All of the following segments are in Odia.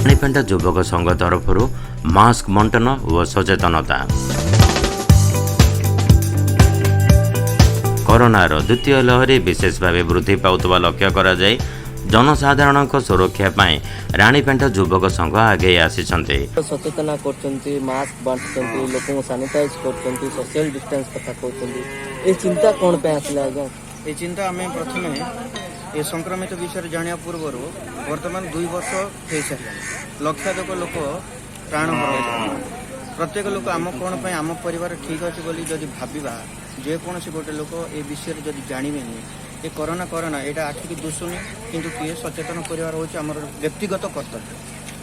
ରାଣୀପେଣ୍ଠ ଯୁବକ ସଂଘ ତରଫରୁ ମାସ୍କ ବଣ୍ଟନ ଓ ସଚେତନତା। କରୋନାର ଦ୍ୱିତୀୟ ଲହରୀ ବିଶେଷ ଭାବେ ବୃଦ୍ଧି ପାଉଥିବା ଲକ୍ଷ୍ୟ କରାଯାଇ ଜନସାଧାରଣଙ୍କ ସୁରକ୍ଷା ପାଇଁ ରାଣୀପେଣ୍ଠ ଯୁବକ ସଂଘ ଆଗେଇ ଆସିଛନ୍ତି। ସଚେତନ କରୁଛନ୍ତି, ମାସ୍କ ବାଣ୍ଟୁଛନ୍ତି, ଲୋକଙ୍କୁ ସାନିଟାଇଜ କରୁଛନ୍ତି, ସୋସିଆଲ ଡିଷ୍ଟାନ୍ସ କଥା କହୁଛନ୍ତି। ଏ ଚିନ୍ତା କ'ଣ ପାଇଁ ଆସିଲା ଆଜ୍ଞା? ଏ ଚିନ୍ତା ଆମେ ପ୍ରଥମେ ଏ ସଂକ୍ରମିତ ବିଷୟରେ ଜାଣିବା ପୂର୍ବରୁ, ବର୍ତ୍ତମାନ 2 ବର୍ଷ ହେଇସାରିଲାଣି, ଲକ୍ଷାଧିକ ଲୋକ ପ୍ରାଣ ହରାଇଛନ୍ତି। ପ୍ରତ୍ୟେକ ଲୋକ ଆମ କ'ଣ ପାଇଁ ଆମ ପରିବାର ଠିକ୍ ଅଛି ବୋଲି ଯଦି ଭାବିବା, ଯେକୌଣସି ଗୋଟେ ଲୋକ ଏ ବିଷୟରେ ଯଦି ଜାଣିବେନି, ଏ କରୋନା କରୋନା ଏଇଟା ଆଖିକି ଦୁଶୁନି, କିନ୍ତୁ କିଏ ସଚେତନ କରିବାର ହେଉଛି ଆମର ବ୍ୟକ୍ତିଗତ କର୍ତ୍ତବ୍ୟ।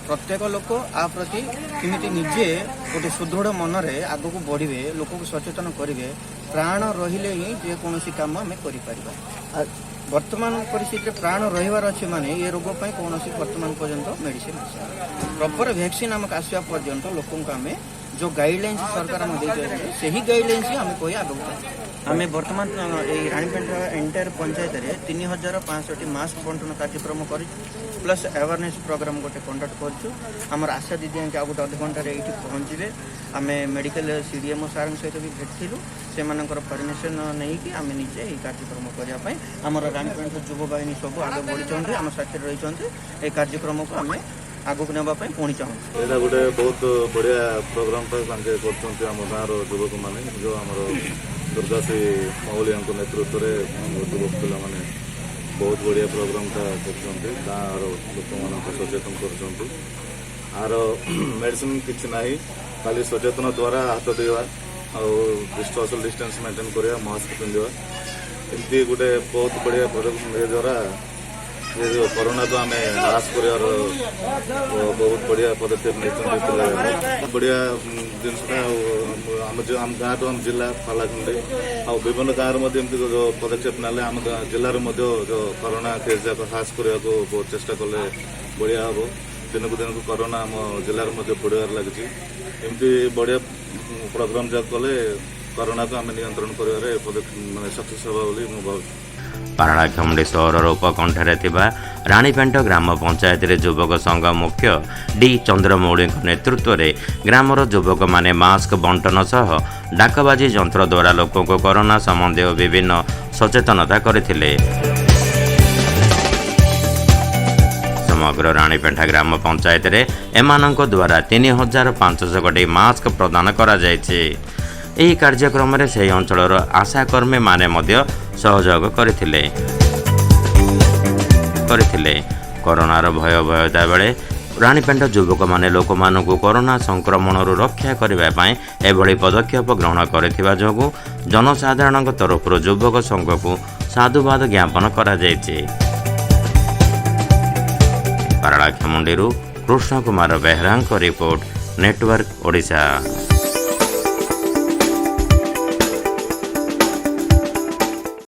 ପ୍ରତ୍ୟେକ ଲୋକ ଆ ପ୍ରତି କେମିତି ନିଜେ ଗୋଟେ ସୁଦୃଢ଼ ମନରେ ଆଗକୁ ବଢ଼ିବେ, ଲୋକକୁ ସଚେତନ କରିବେ। ପ୍ରାଣ ରହିଲେ ହିଁ ଯେକୌଣସି କାମ ଆମେ କରିପାରିବା। ବର୍ତ୍ତମାନ ପରିସ୍ଥିତିରେ ପ୍ରାଣ ରହିବାର ଅଛି ମାନେ ଏ ରୋଗ ପାଇଁ କୌଣସି ବର୍ତ୍ତମାନ ପର୍ଯ୍ୟନ୍ତ ମେଡିସିନ ଆସିନି। ପ୍ରପର ଭ୍ୟାକ୍ସିନ୍ ଆମକୁ ଆସିବା ପର୍ଯ୍ୟନ୍ତ ଲୋକଙ୍କୁ ଆମେ ଯେଉଁ ଗାଇଡଲାଇନ୍ସ ସରକାର ଆମକୁ ଦେଇଛନ୍ତି, ସେହି ଗାଇଡଲାଇନ୍ସ ହିଁ ଆମେ କହି ଆଗକୁ ଚାଲିଛୁ। ଆମେ ବର୍ତ୍ତମାନ ଏଇ ରାଣୀପେଣ୍ଠ ଏଣ୍ଟାୟାର ପଞ୍ଚାୟତରେ 3500ଟି ମାସ୍କ ବଣ୍ଟନ କାର୍ଯ୍ୟକ୍ରମ କରିଛୁ, ପ୍ଲସ୍ ଆୱାରନେସ୍ ପ୍ରୋଗ୍ରାମ ଗୋଟେ କଣ୍ଡକ୍ଟ କରିଛୁ। ଆମର ଆଶା ଦିଦି ଆଣିକି ଆଉ ଗୋଟେ ଅଧଘଣ୍ଟାରେ ଏଇଠି ପହଞ୍ଚିବେ। ଆମେ ମେଡ଼ିକାଲ ସିଡିଏମ୍ଓ ସାର୍ଙ୍କ ସହିତ ବି ଭେଟିଥିଲୁ। ସେମାନଙ୍କର ପରମିସନ୍ ନେଇକି ଆମେ ନିଜେ ଏହି କାର୍ଯ୍ୟକ୍ରମ କରିବା ପାଇଁ ଆମର ରାଣୀପେଣ୍ଠ ଯୁବବାହିନୀ ସବୁ ଆଗେ ବଢ଼ିଛନ୍ତି, ଆମ ସାଥିରେ ରହିଛନ୍ତି। ଏହି କାର୍ଯ୍ୟକ୍ରମକୁ ଆମେ ଆଗକୁ ନେବା ପାଇଁ ପୁଣି ଚାହୁଁଛୁ। ଏଇଟା ଗୋଟେ ବହୁତ ବଢ଼ିଆ ପ୍ରୋଗ୍ରାମଟା ତାଙ୍କେ କରୁଛନ୍ତି। ଆମ ଗାଁର ଯୁବକମାନେ, ଯେଉଁ ଆମର ଦୁର୍ଗାଶ୍ରୀ ମୌଳିଆଙ୍କ ନେତୃତ୍ୱରେ ଆମ ଯୁବକ ପିଲାମାନେ ବହୁତ ବଢ଼ିଆ ପ୍ରୋଗ୍ରାମଟା କରୁଛନ୍ତି। ଗାଁର ଲୋକମାନଙ୍କୁ ସଚେତନ କରୁଛନ୍ତି। ଆର ମେଡ଼ିସିନ କିଛି ନାହିଁ, ଖାଲି ସଚେତନ ଦ୍ୱାରା ହାତ ଧୋଇବା ଆଉ ସୋସିଆଲ ଡିଷ୍ଟାନ୍ସ ମେଣ୍ଟେନ୍ କରିବା, ମାସ୍କ ପିନ୍ଧିବା, ଏମିତି ଗୋଟେ ବହୁତ ବଢ଼ିଆ ପ୍ରୋଗ୍ରାମ। ଏ ଦ୍ୱାରା ଏ ଯୋଉ କରୋନାକୁ ଆମେ ହ୍ରାସ କରିବାର ବହୁତ ବଢ଼ିଆ ପଦକ୍ଷେପ ନେଇଛନ୍ତି ପିଲାମାନେ। ବଢ଼ିଆ ଜିନିଷଟା। ଆଉ ଆମ ଯୋଉ ଆମ ଗାଁଠୁ ଆମ ଜିଲ୍ଲା ପାରଳାଖେମୁଣ୍ଡି ଆଉ ବିଭିନ୍ନ ଗାଁରେ ମଧ୍ୟ ଏମିତି ଯୋଉ ପଦକ୍ଷେପ ନେଲେ, ଆମ ଜିଲ୍ଲାରେ ମଧ୍ୟ ଯୋଉ କରୋନା କେସ୍ ଯାକ ହ୍ରାସ କରିବାକୁ ବହୁତ ଚେଷ୍ଟା କଲେ ବଢ଼ିଆ ହବ। ଦିନକୁ ଦିନକୁ କରୋନା ଆମ ଜିଲ୍ଲାରେ ମଧ୍ୟ ବଢ଼ିବାରେ ଲାଗିଛି। ଏମିତି ବଢ଼ିଆ ପ୍ରୋଗ୍ରାମ ଯାକ କଲେ କରୋନାକୁ ଆମେ ନିୟନ୍ତ୍ରଣ କରିବାରେ ପଦକ୍ଷେପ ମାନେ ସକ୍ସେସ୍ ହେବା ବୋଲି ମୁଁ ଭାବୁଛି। ପାରଳାଖେମୁଣ୍ଡି ସହରର ଉପକଣ୍ଠରେ ଥିବା ରାଣୀପେଣ୍ଠ ଗ୍ରାମ ପଞ୍ଚାୟତରେ ଯୁବକ ସଂଘ ମୁଖ୍ୟ ଡି ଚନ୍ଦ୍ରମୌଳିଙ୍କ ନେତୃତ୍ୱରେ ଗ୍ରାମର ଯୁବକମାନେ ମାସ୍କ ବଣ୍ଟନ ସହ ଡାକବାଜି ଯନ୍ତ୍ର ଦ୍ୱାରା ଲୋକଙ୍କୁ କରୋନା ସମ୍ବନ୍ଧୀୟ ବିଭିନ୍ନ ସଚେତନତା କରିଥିଲେ। ସମଗ୍ର ରାଣୀପେଣ୍ଠା ଗ୍ରାମ ପଞ୍ଚାୟତରେ ଏମାନଙ୍କ ଦ୍ୱାରା 3500 ଗୋଟି ମାସ୍କ ପ୍ରଦାନ କରାଯାଇଛି। ଏହି କାର୍ଯ୍ୟକ୍ରମରେ ସେହି ଅଞ୍ଚଳର ଆଶାକର୍ମୀମାନେ ମଧ୍ୟ ସହଯୋଗ କରିଥିଲେ। କରୋନାର ଭୟ ଭୟତା ବେଳେ ରାଣୀପେଣ୍ଠ ଯୁବକମାନେ ଲୋକମାନଙ୍କୁ କରୋନା ସଂକ୍ରମଣରୁ ରକ୍ଷା କରିବା ପାଇଁ ଏଭଳି ପଦକ୍ଷେପ ଗ୍ରହଣ କରିଥିବା ଯୋଗୁଁ ଜନସାଧାରଣଙ୍କ ତରଫରୁ ଯୁବକ ସଂଘକୁ ସାଧୁବାଦ ଜ୍ଞାପନ କରାଯାଇଛି। ପାରଳାଖେମୁଣ୍ଡିରୁ କୃଷ୍ଣ କୁମାର ବେହେରାଙ୍କ ରିପୋର୍ଟ, ନେଟୱାର୍କ ଓଡ଼ିଶା।